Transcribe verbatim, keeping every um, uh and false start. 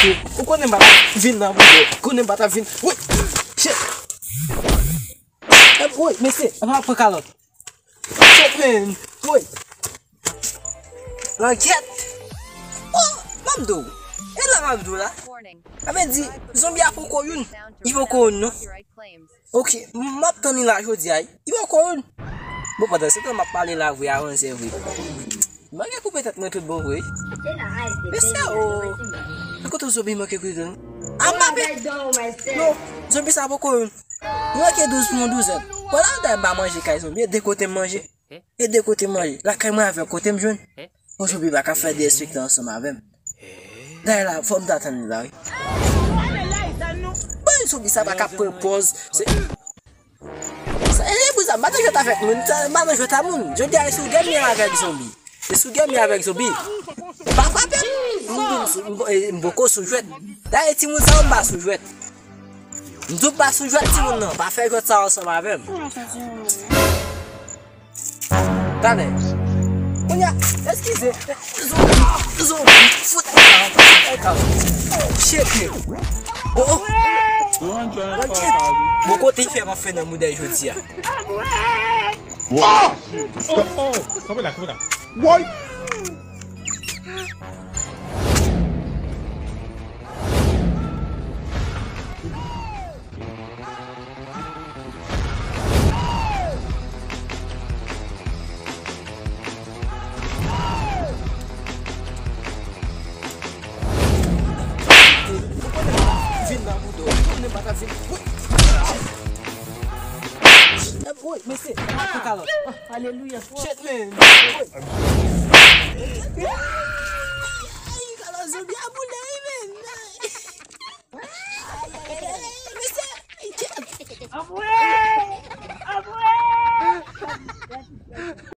Ou konnen m pa t ap vin nan boudo. Ou konnen m pa t ap vin. Woy! Shit! Woy, mesye, an pa pran kalòt. Shit, man! Woy! Langyèt! Oh! M ap di w. E la m ap di w la. Sa vle di, zonbi a poko youn. Li poko youn, non. Ok, m ap tann li la jodi a, wi. Li poko youn. Bon, pandan se tan m ap pale la vre, avanse vre. Mwen gen koupe tèt mwen tout bon vre. Mesye o. Kote zonbi manke kote nou? A m ape. Non, zonbi sa poko youn. Li manke douz pou yon douzèn. Wala, m ta ba manje kay zonbi. E de kote m manje. E de kote m manje. Lakay mwen avè kote m jwenn. Yon zonbi pa ka fè derespektan ansanm avè m. Dayè la, fò m ta tann li la, wi. Bon, zonbi sa pa ka pran pòz. Se Sa, e, e pou sa, m pa nan jwèt avèk moun, sa, m pa nan jwèt a moun. Jodi a, e sou gèm li avèk zonbi. E sou gèm li avèk zonbi. Pa frape m. M, m, m, e, m poko sou jwèt. Dayè, timoun sa yo, m pa sou jwèt. M di w pa sou jwèt, timoun nan. Pa fè jwèt sa ansanm avè m. Talè. Kounye a, eskize. Zonbi, zonbi, fout ay kaw, fout ay kaw. Oh, shit, nèg. Oh, oh. Bon, kote fè m ap fè nan mouda jodi a? Oh! Oh, oh, kanpe la, kanpe la. Woy! Vin nan boudo. Vin nan boudo. Vin. Woy, mesye, pa pran kalòt. Alelouya. Shit, man. Woy. Ay, kalòt zonbi a boule.